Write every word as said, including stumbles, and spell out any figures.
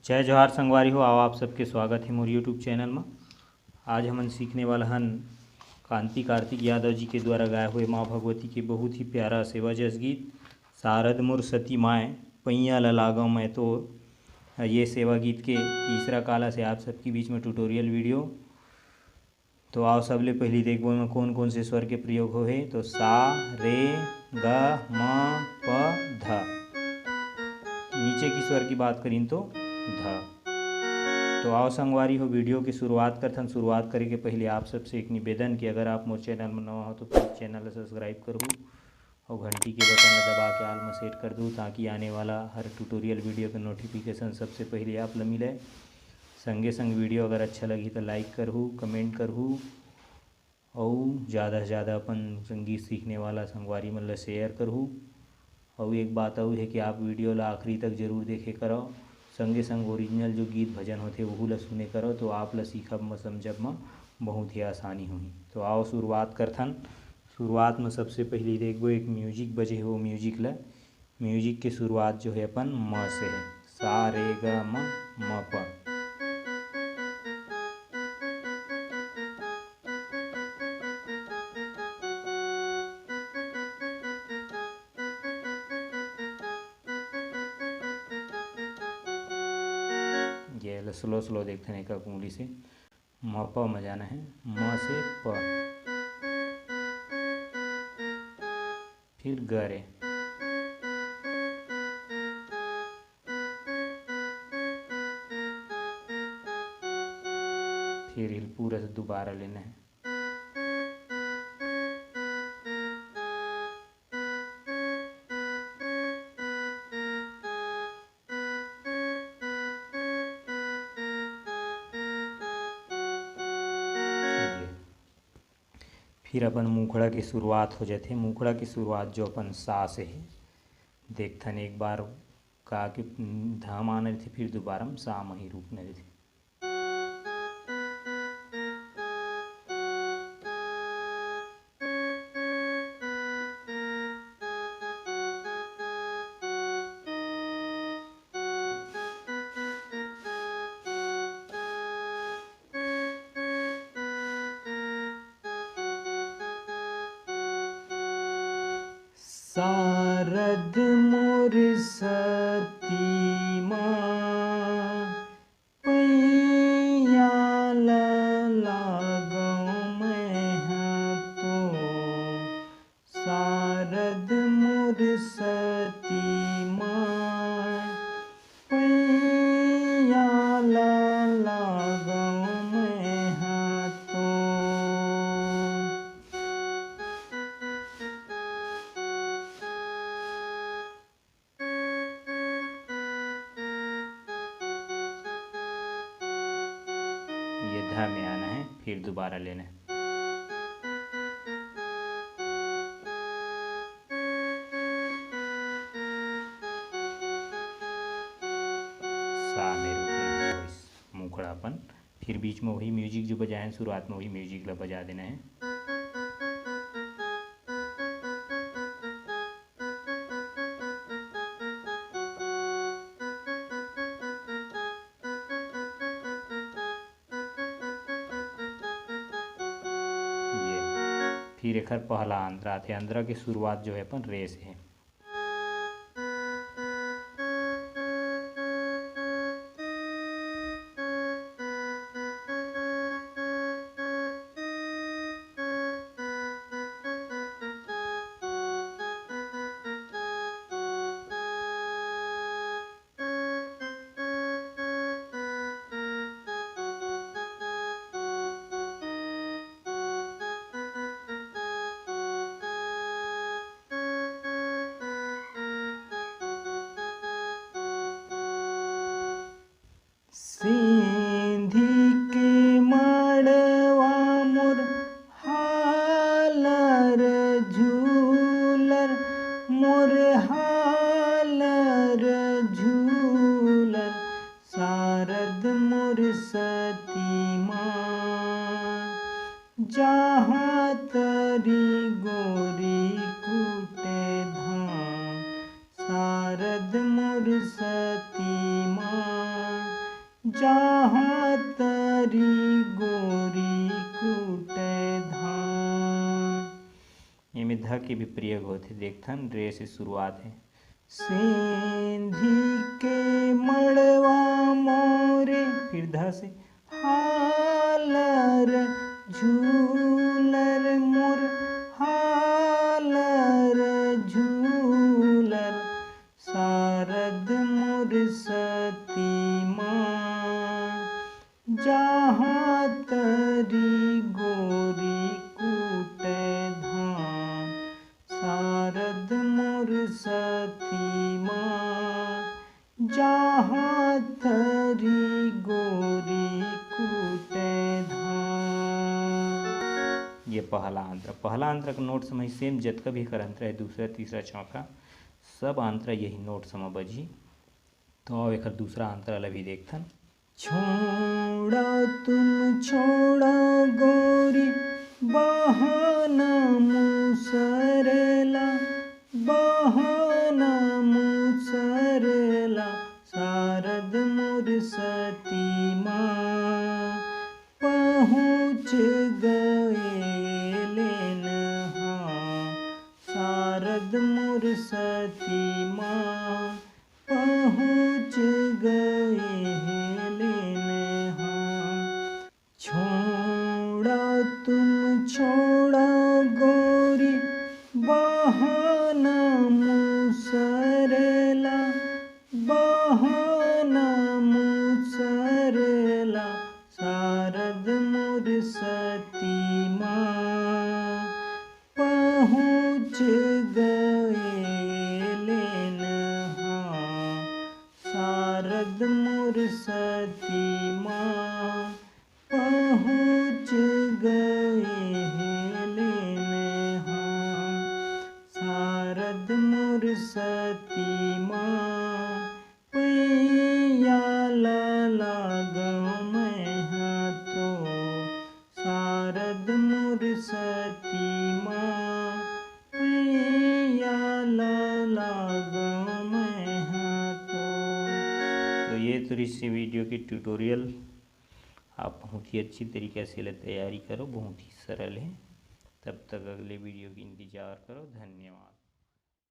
जय जोहार संगवारी हो, आओ आप सबके स्वागत हे मोर YouTube चैनल म। आज हमन सीखने वाला हन कांति कार्तिक यादव जी के द्वारा गाए हुए माँ भगवती के बहुत ही प्यारा सेवा जस गीत, शारद मोर सती माय, पैया ल लागव मैं तोर। ये सेवा गीत के तीसरा काला से आप सबके बीच में ट्यूटोरियल वीडियो। तो आओ, सबले पहिली देखबो एमा कोन कोन से स्वर के प्रयोग होहे। तो सा, रे, ग, म, प, ध। नीचे की स्वर की बात करिन तो ध। तो आओ संगवारी हो, वीडियो की शुरुआत करथन। शुरुआत करे के पहिली आप सबसे एक निवेदन कि अगर आप मोर चैनल में नवा हो तो प्लीज चैनल ला सब्सक्राइब करहू। अउ घंटी के बटन ला दबा के all में सेट कर दू, ताकि आने वाला हर ट्यूटोरियल वीडियो के नोटिफिकेशन सबसे पहिली आप ला मिले। संगे संग वीडियो अगर अच्छा लगही तो लाइक करहू, कमेंट करहू, अउ ज़्यादा से ज़्यादा अपन संगीत सीखने वाला संगवारी मन ला शेयर करहू। अउ एक बात अउ हे कि आप वीडियो ला आखिरी तक जरूर देखे करव, संगे संग ओरिजिनल जो गीत भजन होथे वहू ला सुने करव, तो आप ला सीखब म समझब म बहुत ही आसानी होही। तो आओ शुरुआत करथन। शुरुआत म सबसे पहिली देखबो एक म्यूजिक बजे हे, वो म्यूजिक ला, म्यूजिक के शुरुआत जो हे अपन म से हे, सा रे ग म, म प। ये ला स्लो स्लो देखथन एक उंगली से। म प म जाना हे, म से प, फिर ग रे, फिर हिल पूरा से दोबारा लेना हे। फिर अपन मुखड़ा के शुरुआत हो जाथे। मुखड़ा के शुरुआत जो अपन सा से हे, देखथन एक बार का के ध म आना रहिथे, फिर दोबारा म सा म ही रुकना रहिथे। शारद मोर सती माँ, पैया ल लागव मैं ह तो। शारद मोर सती माँ, पैया ल लागव मैं ह तो। ये ध में आना हे, फिर दोबारा लेना हे। सा में रुकना हे, वही मुखड़ा अपन। फिर बीच में वही म्यूजिक जो बजाए हन शुरुआत में, वही म्यूजिक ला बजा देना हे। ये। फिर एखर पहला अंतरा आथे। अंतरा के शुरुआत जो हे अपन रे से हे। सेंधी के मड़वा मोर हालर झूलर, मोर हालर झूलर, शारद मोर सती माँ। जहाँ तरी गोरी कूटे धान, शारद मोर सती माँ। एमे ध के भी प्रयोग होथे। देखथन, रे से शुरुआत हे। सेंधी के मड़वा मोरे, फिर ध से, हालर झूलर मोर, हालर झूलर, शारद मोर सती माँ। जहाँ तरी गोरी कूटे धान, शारद मोर सती माँ। जहाँ तरी गोरी कूटे धान। ये पहला अंतरा। पहला अंतरा के नोट्स में सेम जतका भी एकर अंतरा हे, दूसरा, तीसरा, चौथा, सब अंतरा यही नोट्स में बजही। तो अब एकर दूसरा अंतरा ला भी देखथन। छोड़ा तुम छोड़ा गोरी बहाना मुसरला, बहाना मुसरला, शारद मोर सती माँ। पहुँच गए लेन हाँ, शारद मोर सती माँ। पहुँच गए हे लेन हाँ। छोड़ा तुम छोड़ा गोरी बहाना मुसरला, बहाना मुसरला, शारद मोर सती माँ। पहुँच गए लेन हाँ, शारद मोर सती माँ। पहुँच गए हे लेन हाँ, शारद मोर सती माँ। पैया ला लागव मैं हाँ तो, शारद मोर सती माँ। पैया ला लागव मैं हाँ तो। तो ये तो रहिस वीडियो की ट्यूटोरियल। आप बहुत ही अच्छी तरीके से ले तैयारी करो, बहुत ही सरल है। तब तक अगले वीडियो की इंतजार करो। धन्यवाद।